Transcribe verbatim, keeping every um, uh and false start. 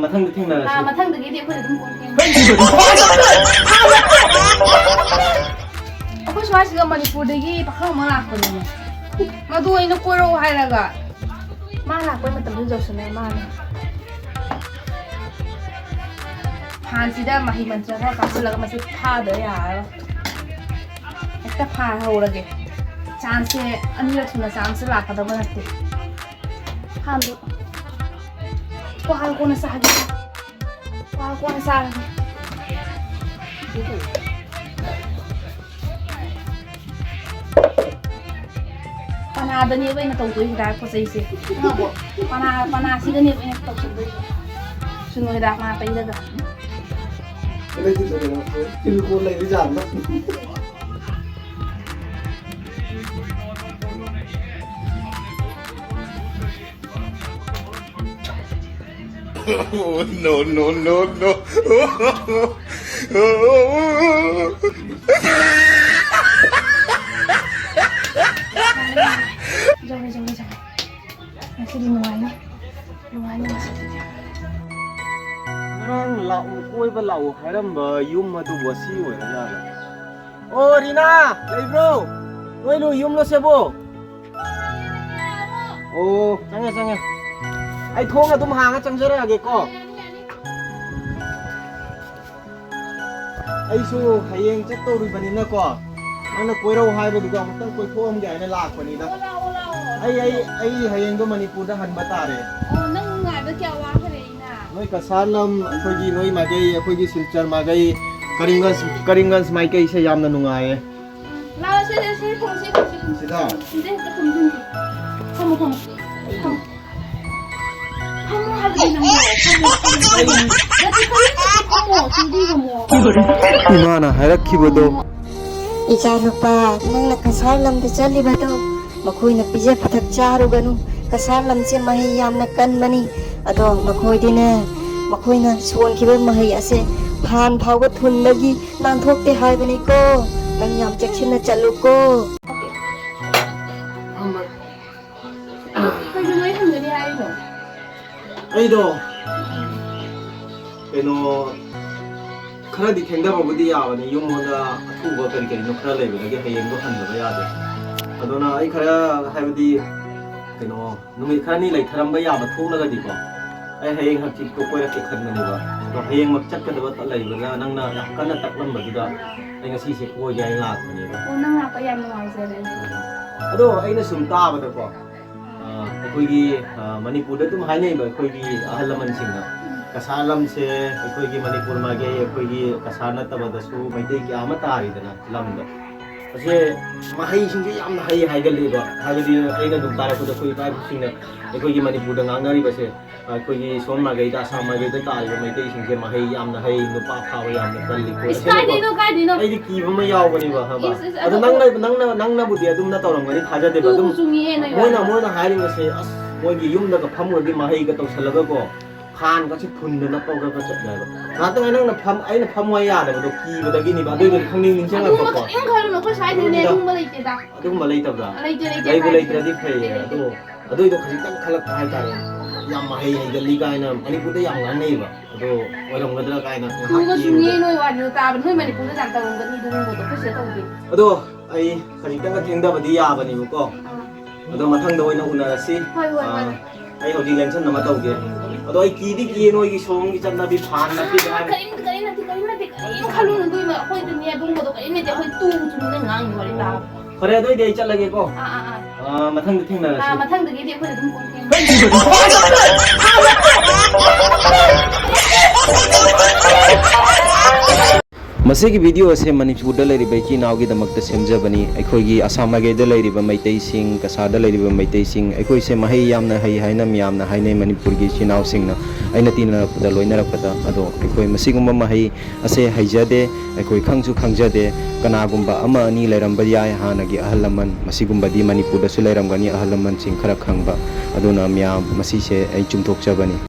ꯃꯊꯪꯗ ꯊꯦꯡꯅꯔꯁꯤ꯫ ꯑꯥ, ꯃꯊꯪꯗꯒꯤꯗꯤ ꯑꯩꯈꯣꯏ ꯑꯗꯨꯝ ꯀꯣꯟ ꯐꯦꯡꯉꯦ꯫ ꯑꯩꯈꯣꯏ ꯁ꯭ꯋꯥꯏꯁꯤꯗ ꯃꯅꯤꯄꯨꯔꯗꯒꯤ ꯄꯥꯈꯪ ꯑꯃ ꯂꯥꯛꯄꯅꯦ꯫ ꯃꯗꯨ ꯑꯩꯅ ꯀꯣꯏꯔꯛꯑꯣ ꯍꯥꯏꯔꯒ ꯃꯥ ꯂꯥꯛꯄꯩ ꯃꯇꯝꯗꯨ ꯌꯧꯁꯤꯜꯂꯦ ꯃꯥꯅ꯫ ꯐꯥꯟꯁꯤꯗ ꯃꯍꯩ ꯃꯟꯇ꯭ꯔ ꯈꯔ ꯀꯥꯞꯁꯤꯜꯂꯒ ꯃꯁꯤ ꯐꯥꯗ ꯌꯥꯔꯔꯣꯏ꯫ ꯍꯦꯛꯇ ꯐꯥꯍꯧꯔꯒꯦ꯫ ꯆꯥꯟꯁꯁꯦ ꯑꯅꯤꯔꯛ ꯁꯨꯅ ꯆꯥꯟꯁꯁꯦ ꯂꯥꯛꯀꯗꯕ ꯅꯠꯇꯦ꯫ ꯐꯥꯟꯗꯣ꯫ ꯀ꯭ꯋꯥ ꯀꯣꯟꯅ ꯆꯥꯒꯦ꯫ ꯀ꯭ꯋꯥ ꯀꯣꯟꯅ ꯆꯥꯔꯒꯦ꯫ ꯄꯅꯥꯗꯅꯦꯕ ꯑꯩꯅ ꯇꯧꯗꯣꯏꯁꯦ ꯍꯤꯗꯥꯛ ꯄꯣꯠ ꯆꯩꯁꯦ꯫ ꯈꯪꯉꯕꯣ? ꯄꯅꯥ, ꯄꯅꯥꯁꯤꯗꯅꯦꯕ ꯑꯩꯅ ꯇꯧꯁꯟꯗꯣꯏꯁꯦ꯫ ꯁꯨꯅꯨ ꯍꯤꯗꯥꯛ ꯃꯅꯥ ꯇꯩꯔꯒ꯫ ꯇꯤꯜꯂꯨꯀꯣꯟ ꯂꯩꯕ ꯖꯥꯠꯂ? Oh, no, no, no, no. ꯌꯧꯔꯦ, ꯌꯧꯔꯦ, ꯌꯧꯔꯦ꯫ ꯉꯁꯤꯗꯤ ꯅꯨꯡꯉꯥꯏꯅꯤ꯫ ꯅꯨꯡꯉꯥꯏꯅꯤ ꯉꯁꯤꯗꯤ꯫ ꯉꯔꯥꯡ ꯂꯥꯛꯎ, ꯀꯣꯏꯕ ꯂꯥꯛꯎ ꯍꯥꯏꯔꯝꯕ ꯌꯨꯝ ꯑꯗꯨꯕꯨ ꯑꯁꯤ ꯑꯣꯏꯔꯖꯥꯠꯂ? ꯑꯣ, ꯔꯤꯅꯥ, ꯂꯩꯕ꯭ꯔꯣ? ꯅꯣꯏ ꯂꯨ ꯌꯨꯝꯂꯣ ꯁꯤꯕꯣ? ꯑꯣ, ꯆꯪꯉꯦ, ꯆꯪꯉꯦ꯫ ꯑꯩ ꯊꯣꯡ ꯑꯗꯨꯝ ꯍꯥꯡꯉ ꯆꯪꯖꯔꯛꯑꯒꯦꯀꯣ꯫ ꯑꯩꯁꯨ ꯍꯌꯦꯡ ꯆꯠꯇꯧꯔꯤꯕꯅꯤꯅꯀꯣ, ꯅꯪꯅ ꯀꯣꯏꯔꯛꯎ ꯍꯥꯏꯕꯗꯨꯗ ꯑꯃꯨꯛꯇꯪ ꯀꯣꯏꯊꯣꯛꯑꯝꯒꯦ ꯍꯥꯏꯅ ꯂꯥꯛꯄꯅꯤꯗ꯫ ꯑꯣ, ꯂꯥꯛꯑꯣ, ꯂꯥꯛꯑꯣ꯫ ꯑꯩ, ꯑꯩ, ꯑꯩ ꯍꯌꯦꯡꯗꯣ ꯃꯅꯤꯄꯨꯔꯗ ꯍꯟꯕ ꯇꯥꯔꯦ꯫ ꯑꯣ, ꯅꯪ ꯉꯥꯏꯕ ꯀꯌꯥ ꯋꯥꯈ꯭ꯔꯦ, ꯏꯅꯥ? ꯅꯣꯏ ꯀꯁꯥꯔ ꯂꯝ, ꯑꯩꯈꯣꯏꯒꯤ ꯅꯣꯏ ꯃꯥꯏꯀꯩ, ꯑꯩꯈꯣꯏꯒꯤ ꯁꯤꯜꯆꯔ ꯃꯥꯏꯀꯩ, ꯀꯔꯤꯝꯒꯟꯖ, ꯀꯔꯤꯝꯒꯟꯖ ꯃꯥꯏꯀꯩꯁꯦ ꯌꯥꯝꯅ ꯅꯨꯡꯉꯥꯏꯌꯦ꯫ ꯂꯥꯛꯑꯣ, ꯁꯦ, ꯁꯦ, ꯁꯦ, ꯊꯣꯡꯁꯦ, ꯊꯣꯡꯁꯦ, ꯊꯣꯡꯁꯦ꯫ ꯁꯤꯗ? ꯁꯤꯗ ꯍꯦꯛꯇ ꯐꯝꯁꯤꯟꯁꯦ꯫ ꯐꯝꯃꯣ, ꯐꯝꯃꯣ꯫ ꯐꯝꯃꯣ ꯍꯥꯏꯕꯗꯤ ꯅꯪꯕꯣ, ꯐꯝꯃꯣ, ꯐꯝꯃꯣ, ꯐꯝꯃꯣ꯫ ꯅꯠꯇꯦ, ꯐꯝꯃꯣ, ꯐꯝꯃꯣ, ꯆꯤꯡꯕꯤꯒꯅꯨ꯫ ꯏꯃꯥꯅ ꯍꯥꯏꯔꯛꯈꯤꯕꯗꯣ꯫ ꯏꯆꯥꯅꯨꯄꯥ, ꯅꯪꯅ ꯀꯁꯥꯔ ꯂꯝꯗ ꯆꯠꯂꯤꯕꯗꯣ, ꯃꯈꯣꯏꯅ ꯄꯤꯖ ꯄꯤꯊꯛ ꯆꯥꯔꯨꯒꯅꯨ꯫ ꯀꯁꯥꯔ ꯂꯝꯁꯦ ꯃꯍꯩ ꯌꯥꯝꯅ ꯀꯟꯕꯅꯤ꯫ ꯑꯗꯣ ꯃꯈꯣꯏꯗꯤꯅꯦ, ꯃꯈꯣꯏꯅ ꯁꯣꯟꯈꯤꯕ ꯃꯍꯩ ꯑꯁꯦ ꯐꯥꯟ ꯐꯥꯎꯕ ꯊꯨꯟꯗꯒꯤ ꯅꯥꯟꯊꯣꯛꯇꯦ ꯍꯥꯏꯕꯅꯤꯀꯣ꯫ ꯅꯪ ꯌꯥꯝ ꯆꯦꯛꯁꯤꯟꯅ ꯆꯠꯂꯨꯀꯣ꯫ ꯀꯩꯅꯣ ꯅꯣꯏ ꯍꯟꯒꯅꯤ ꯍꯥꯏꯔꯤꯗꯣ? ꯑꯩꯗꯣ ꯀꯩꯅꯣ, ꯈꯔꯗꯤ ꯊꯦꯡꯊꯕꯕꯨꯗꯤ ꯌꯥꯕꯅꯤ, ꯌꯨꯝꯗ ꯑꯊꯨꯕ ꯀꯔꯤ ꯀꯔꯤꯅꯣ ꯈꯔ ꯂꯩꯕꯗꯒꯤ ꯍꯌꯦꯡꯗꯣ ꯍꯟꯗꯕ ꯌꯥꯗꯦ꯫ ꯑꯗꯨꯅ ꯑꯩ ꯈꯔ, ꯍꯥꯏꯕꯗꯤ, ꯀꯩꯅꯣ, ꯅꯨꯃꯤꯠ ꯈꯔꯅꯤ ꯂꯩꯊꯔꯝꯕ ꯌꯥꯕ ꯊꯣꯛꯂꯒꯗꯤꯀꯣ, ꯑꯩ ꯍꯌꯦꯡ ꯍꯪꯆꯤꯠꯇꯣ ꯀꯣꯏꯔꯛꯀꯦ ꯈꯟꯕꯅꯦꯕ꯫ ꯑꯗꯣ ꯍꯌꯦꯡꯃꯛ ꯆꯠꯀꯗꯕ ꯂꯩꯕꯅ, ꯅꯪꯅ ꯌꯥꯝ ꯀꯟꯅ ꯇꯛꯂꯝꯕꯗꯨꯗ ꯑꯩ ꯉꯁꯤꯁꯦ ꯀꯣꯏꯒꯦ ꯍꯥꯏꯅ ꯂꯥꯛꯄꯅꯦꯕ꯫ ꯑꯣ, ꯅꯪ ꯂꯥꯛꯄ ꯌꯥꯝ ꯅꯨꯡꯉꯥꯏꯖꯔꯦ꯫ ꯑꯗꯣ ꯑꯩꯅ ꯁꯨꯝ ꯇꯥꯕꯗꯀꯣ, ꯑ, ꯑꯩꯈꯣꯏꯒꯤ, ꯑ, ꯃꯅꯤꯄꯨꯔꯗ ꯑꯗꯨꯝ ꯍꯥꯏꯅꯩꯕ, ꯑꯩꯈꯣꯏꯒꯤ ꯑꯍꯜ ꯂꯃꯟꯁꯤꯡꯅ, ꯀꯁꯥꯔ ꯂꯝꯁꯦ ꯑꯩꯈꯣꯏꯒꯤ ꯃꯅꯤꯄꯨꯔ ꯃꯥꯏꯀꯩ, ꯑꯩꯈꯣꯏꯒꯤ ꯀꯁꯥꯔ ꯅꯠꯇꯕꯗꯁꯨ ꯃꯩꯇꯩ ꯀꯌꯥ ꯑꯃ ꯇꯥꯔꯤꯗꯅ ꯂꯝꯗ꯫ ꯑꯁꯦ ꯃꯍꯩꯁꯤꯡꯁꯦ ꯌꯥꯝꯅ ꯍꯩ ꯍꯥꯏꯒꯜꯂꯦꯕ꯫ ꯍꯥꯏꯕꯗꯤ ꯑꯩꯅ ꯑꯗꯨꯝ ꯇꯥꯔꯛꯄꯗ ꯑꯩꯈꯣꯏ ꯏꯄꯥ ꯏꯄꯨꯁꯤꯡꯅ ꯑꯩꯈꯣꯏꯒꯤ ꯃꯅꯤꯄꯨꯔꯗ ꯉꯥꯡꯅꯔꯤꯕꯁꯦ, ꯑꯩꯈꯣꯏꯒꯤ ꯁꯣꯝ ꯃꯥꯏꯀꯩꯗ, ꯑꯁꯥꯝ ꯃꯥꯏꯀꯩꯗ ꯇꯥꯔꯤꯕ ꯃꯩꯇꯩꯁꯤꯡꯁꯦ ꯃꯍꯩ ꯌꯥꯝꯅ ꯍꯩ, ꯅꯨꯄꯥ ꯐꯥꯕ ꯌꯥꯝꯅ ꯀꯜꯂꯤ ꯈꯣꯠꯂꯤ ꯏꯁ, ꯍꯥꯏꯅꯀꯣ꯫ ꯀꯥꯏꯗꯩꯅꯣ, ꯀꯥꯏꯗꯩꯅꯣ? ꯑꯩꯗꯤ ꯀꯤꯕ ꯑꯃ ꯌꯥꯎꯕꯅꯦꯕ, ꯈꯪꯉꯕ? ꯏꯁ, ꯏꯁ, ꯑꯗꯣ ꯑꯗꯨ ꯅꯪꯅ, ꯅꯪꯅ, ꯅꯪꯅꯕꯨꯗꯤ ꯑꯗꯨꯝꯅ ꯇꯧꯔꯝꯒꯅꯤ ꯊꯥꯖꯗꯦꯕ꯫ ꯇꯨꯕꯨ ꯑꯗꯨꯝ ꯆꯨꯝꯃꯤꯍꯦ ꯅꯣꯏ ꯃꯣꯏꯅ, ꯋꯥꯗꯣ꯫ ꯃꯣꯏꯅ ꯍꯥꯏꯔꯤꯕꯁꯦ, ꯑꯁ, ꯃꯣꯏꯒꯤ ꯌꯨꯝꯗꯒ ꯐꯝꯃꯨꯔꯗꯤ ꯃꯍꯩꯒ ꯇꯧꯁꯜꯂꯒꯀꯣ, ꯐꯥꯟꯒꯁꯦ ꯐꯨꯟꯗꯅ ꯄꯧꯗꯒ ꯆꯠꯂꯦ ꯍꯥꯏꯕ꯫ ꯉꯥꯏꯍꯥꯛꯇꯪ ꯅꯪꯅ ꯐꯝ-, ꯑꯩꯅ ꯐꯝꯃꯨ ꯍꯥꯏ ꯌꯥꯗꯕꯗꯣ ꯀꯤꯕꯗꯒꯤꯅꯦꯕ꯫ ꯑꯗꯨꯏꯗꯨꯗꯤ ꯈꯪꯅꯤꯡ ꯑꯗꯨꯒꯨꯝꯕ ꯅꯤꯡꯁꯤꯡꯉꯛꯄꯀꯣ꯫ ꯀꯔꯤꯝ ꯈꯜꯂꯨꯅꯨ, ꯑꯩꯈꯣꯏ ꯁ꯭ꯋꯥꯏꯗꯗꯤꯅꯦ ꯑꯗꯨꯒꯨꯝꯕ ꯑꯗꯨꯒꯨꯝꯕ ꯂꯩꯇꯦꯗ꯫ ꯑꯗꯨꯒꯨꯝꯕ ꯂꯩꯇꯕ꯭ꯔꯥ? ꯂꯩꯇꯦ, ꯂꯩꯇꯦ, ꯂꯩꯕꯨ ꯀꯥꯏꯗꯩꯅꯣ? ꯂꯩꯇ꯭ꯔꯗꯤ ꯐꯩꯌꯦ꯫ ꯂꯩꯇꯦ, ꯑꯗꯣ ꯂꯩꯇꯦ꯫ ꯑꯗꯨꯏꯗꯣ ꯈꯖꯤꯛꯇꯪ ꯈꯜꯂꯛꯄ ꯍꯥꯏꯇꯥꯔꯦ꯫ ꯌꯥꯝ ꯃꯍꯩ ꯍꯩꯒꯜꯂꯤ ꯀꯥꯏꯅ ꯃꯅꯤꯄꯨꯔꯗ ꯌꯥꯝ ꯉꯥꯡꯅꯩꯕ꯫ ꯑꯗꯣ ꯑꯣꯏꯔꯝꯒꯗ꯭ꯔꯥ ꯀꯥꯏꯅ ꯉꯥꯏꯍꯥꯛ ꯇꯨꯒ ꯁꯨꯝ ꯀꯤꯕꯗꯣ꯫ ꯌꯦꯡ ꯅꯣꯏ ꯋꯥꯔꯤꯗꯣ ꯇꯥꯕ꯫ ꯅꯣꯏ ꯃꯅꯤꯄꯨꯔꯗ ꯌꯥꯝ ꯇꯧꯔꯝꯒꯅꯤ ꯑꯗꯨꯒꯨꯝꯕꯗꯣ, ꯑꯩꯈꯣꯏ ꯁꯤꯗ ꯇꯧꯗꯦ꯫ ꯑꯗꯣ ꯑꯩ ꯈꯖꯤꯛꯇꯪꯒ ꯊꯦꯡꯊꯕꯗꯤ ꯌꯥꯕꯅꯦꯕꯀꯣ꯫ ꯑꯥ꯫ ꯑꯗꯣ ꯃꯊꯪꯗ ꯑꯣꯏꯅ ꯎꯅꯔꯁꯤ꯫ ꯍꯣꯏ, ꯍꯣꯏ, ꯑꯥ, ꯍꯣꯏ꯫ ꯑꯩ ꯍꯧꯖꯤꯛ ꯂꯦꯡꯁꯟ ꯑꯃ ꯇꯧꯒꯦ꯫ ꯑꯗꯣ ꯑꯩ ꯀꯤꯗꯤ ꯀꯤꯌꯦ ꯅꯣꯏꯒꯤ ꯁꯣꯝꯒꯤ ꯆꯠꯅꯕꯤ ꯐꯥꯟ ꯅꯠꯇꯦ ꯍꯥꯏꯕ꯫ ꯀꯔꯤꯝ, ꯀꯔꯤꯝ ꯅꯠꯇꯦ, ꯀꯔꯤꯝ ꯅꯠꯇꯦ, ꯀꯔꯤꯝ ꯈꯜꯂꯨꯅꯨ ꯑꯗꯨꯒꯤ ꯃꯔꯝ-, ꯑꯩꯈꯣꯏꯗꯅꯦ ꯑꯗꯨꯒꯨꯝꯕꯗꯣ ꯀꯔꯤꯝ ꯂꯩꯇꯦ, ꯑꯩꯈꯣꯏ ꯇꯨ ꯆꯨꯝꯅ ꯉꯥꯡꯉꯤ ꯋꯥꯔꯤ ꯇꯥꯎ꯫ ꯐꯔꯦ, ꯑꯗꯨ ꯑꯣꯏꯗꯤ ꯑꯩ ꯆꯠꯂꯒꯦꯀꯣ꯫ ꯑꯥ, ꯑꯥ, ꯑꯥ꯫ ꯑꯥ, ꯃꯊꯪꯗ ꯊꯦꯡꯅꯔꯁꯤ꯫ ꯑꯥ, ꯃꯊꯪꯗꯒꯤꯗꯤ ꯑꯩꯈꯣꯏ ꯑꯗꯨꯝ ꯀꯣꯟ ꯐꯦꯡꯉꯤ꯫ ꯃꯁꯤꯒꯤ ꯚꯤꯗꯤꯑꯣ ꯑꯁꯤ ꯃꯅꯤꯄꯨꯔꯗ ꯂꯩꯔꯤꯕ ꯏꯆꯤꯜ ꯏꯅꯥꯎꯒꯤꯗꯃꯛꯇ ꯁꯦꯝꯖꯕꯅꯤ꯫ ꯑꯩꯈꯣꯏꯒꯤ ꯑꯁꯥꯝ ꯃꯥꯏꯀꯩꯗ ꯂꯩꯔꯤꯕ ꯃꯩꯇꯩꯁꯤꯡ, ꯀꯁꯥꯔꯗ ꯂꯩꯔꯤꯕ ꯃꯩꯇꯩꯁꯤꯡ, ꯑꯩꯈꯣꯏꯁꯦ ꯃꯍꯩ ꯌꯥꯝꯅ ꯍꯩ ꯍꯥꯏꯅ ꯃꯤꯌꯥꯝꯅ ꯍꯥꯏꯅꯩ ꯃꯅꯤꯄꯨꯔꯒꯤ ꯏꯆꯤꯜ ꯏꯅꯥꯎꯁꯤꯡꯅ꯫ ꯑꯩꯅ ꯇꯤꯟꯅꯔꯛꯄꯗ, ꯂꯣꯏꯅꯔꯛꯄꯗ, ꯑꯗꯣ ꯑꯩꯈꯣꯏ ꯃꯁꯤꯒꯨꯝꯕ ꯃꯍꯩ ꯑꯁꯦ ꯍꯩꯖꯗꯦ, ꯑꯩꯈꯣꯏ ꯈꯪꯁꯨ ꯈꯪꯖꯗꯦ꯫ ꯀꯅꯥꯒꯨꯝꯕ ꯑꯃ ꯑꯅꯤ ꯂꯩꯔꯝꯕ ꯌꯥꯏ ꯍꯥꯟꯅꯒꯤ ꯑꯍꯜ ꯂꯃꯟ, ꯃꯁꯤꯒꯨꯝꯕꯗꯤ ꯃꯅꯤꯄꯨꯔꯗꯁꯨ ꯂꯩꯔꯝꯒꯅꯤ ꯑꯍꯜ ꯂꯃꯟꯁꯤꯡ ꯈꯔ ꯈꯪꯕ꯫ ꯑꯗꯨꯅ ꯃꯤꯌꯥꯝ, ꯃꯁꯤꯁꯦ ꯑꯩ ꯆꯨꯝꯊꯣꯛꯆꯕꯅꯤ꯫